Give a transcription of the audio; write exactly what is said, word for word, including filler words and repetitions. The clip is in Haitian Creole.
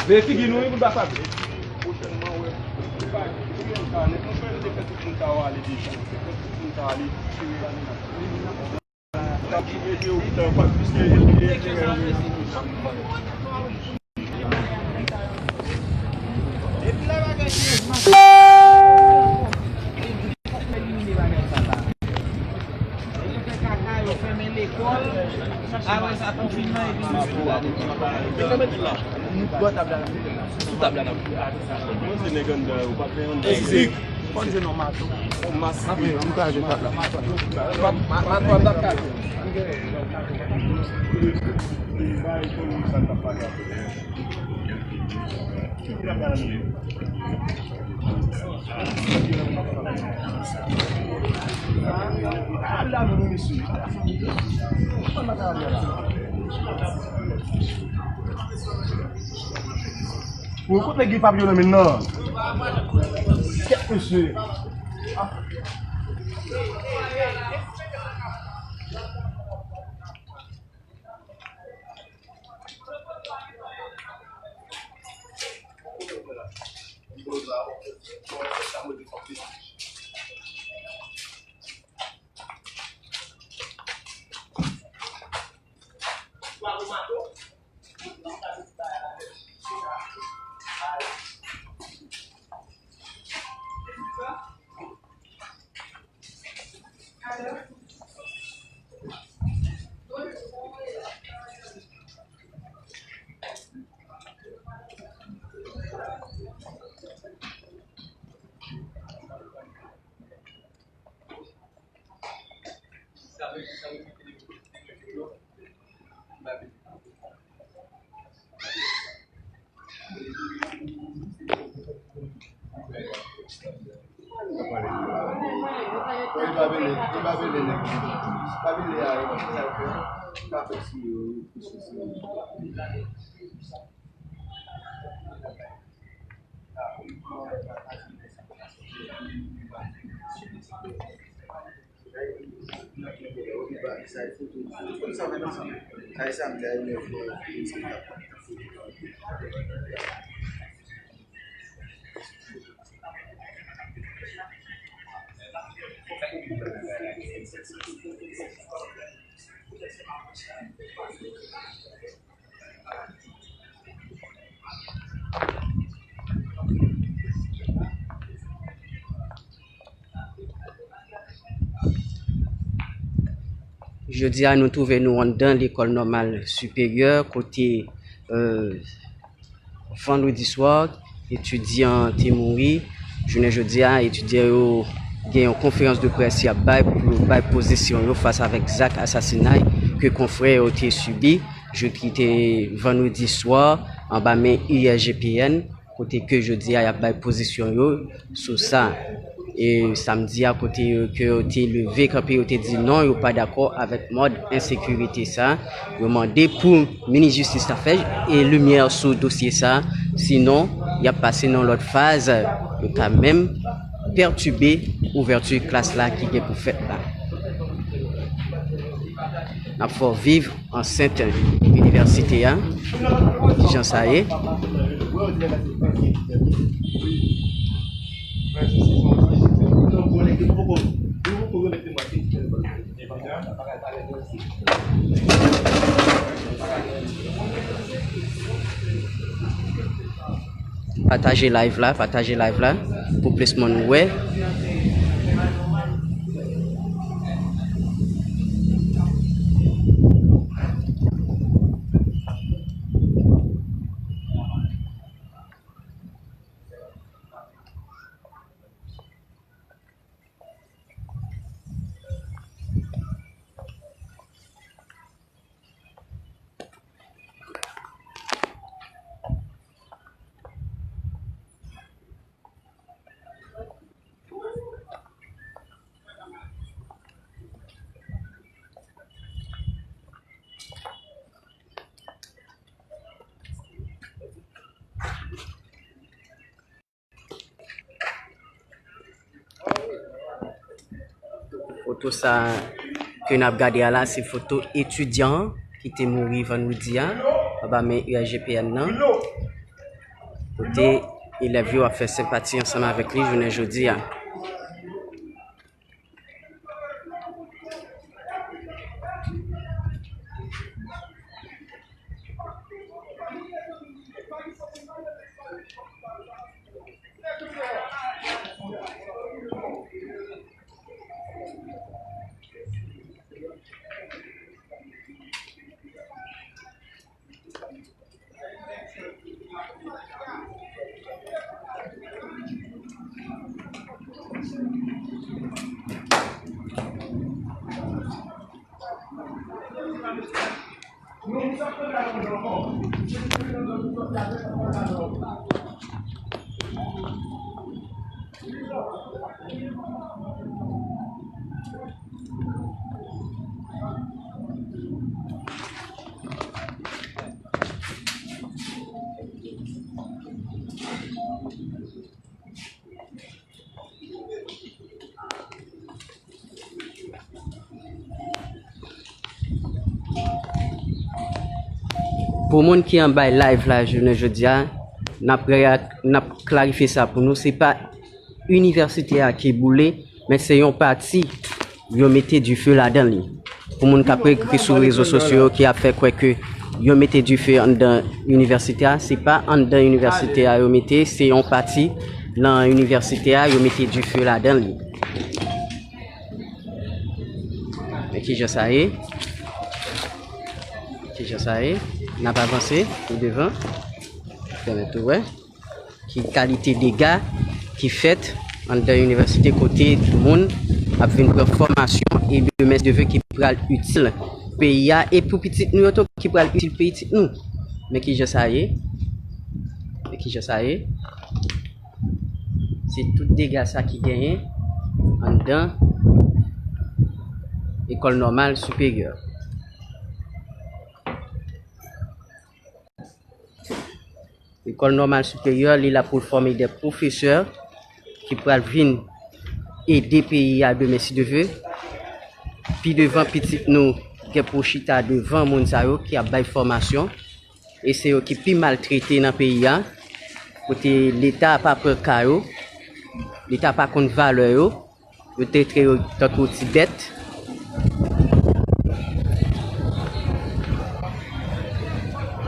Veye figi nou wi, pou n pa fake. Pwochènman, wè, nou pa gen kanèt, nou fè, nou te fè tout moun sa yo ale deja. Nou te fè tout moun sa yo ale. Sou tab la n ap. Mwen se nèg anndan, ou pa fè anndan. Konn se non mato. Yon mas. Apre, m kraze tab la. Mato ap tap kraze. Ou kote Guy Fabio nan men nan? Kèt mesye. Jodi a, nou twouve nou anndan Lekòl Nòmal Siperyè, kote, euh, vandredi swa, etidyan te mouri. Jounen jodi a, etidyan yo gen yon konferans de près y ap bay pou yo bay pozisyon yo fas avèk zak asasinay ke konfrè yo te sibi jou ki te vandredi swa anba men I R G P N, kote ke jodi a y ap bay pozisyon yo sou sa. E samdi a, kote yo, ke yo te leve kanpe, yo te di non, yo pa dakò avèk mòd ensekirite sa. Yo mande pou minis jistis la fè e limyè sou dosye sa, sinon y ap pase nan lòt faz, yo ka menm pètibe ouvèti klas la ki gen pou fèt la. N ap fè w viv ansent inivèsite a, kijan sa ye. Pataje live la, pataje live la pou plis moun wè. Foto sa ke n ap gade a la, se foto etidyan an ki te mouri vandredi a anba men U S G P N nan, kote elèv yo ap fè senpati ansanm avèk li jounen jodi a. Pou moun ki anba live la jounen jodi a, n ap reya-, n ap klarifye sa pou nou. Se pa inivèsite a ki boule, men se yon pati yo mete dife ladan li. Pou moun k ap ekri sou rezo sosyo yo ki ap fè kwè ke yo mete dife anndan inivèsite a, se pa anndan inivèsite a yo mete, se yon pati nan inivèsite a yo mete dife ladan li. Men kijan sa ye? Kijan sa ye? N ap avanse pou devan. Pèmèt ou wè ki kalite dega ki fèt anndan inivèsite kote moun ap vin pran fòmasyon e demen si Dye vle ki pral itil peyi a e pou pitit nou yo tou ki pral itil pitit nou. Men kijan sa ye? Men kijan sa ye? Se tout dega sa ki genyen anndan Lekòl Nòmal Siperyè. Lekòl Nòmal Siperyè, li la pou l fòme de pwofesè ki pral vin ede peyi a demen si Dye vle. Pi devan, pitit nou gen pou chita devan moun sa yo ki ap bay fòmasyon. E se yo ki pi maltrete nan peyi a, kote Leta pa pran ka yo, Leta pa konn valè yo, yo trete yo tankou ti bèt,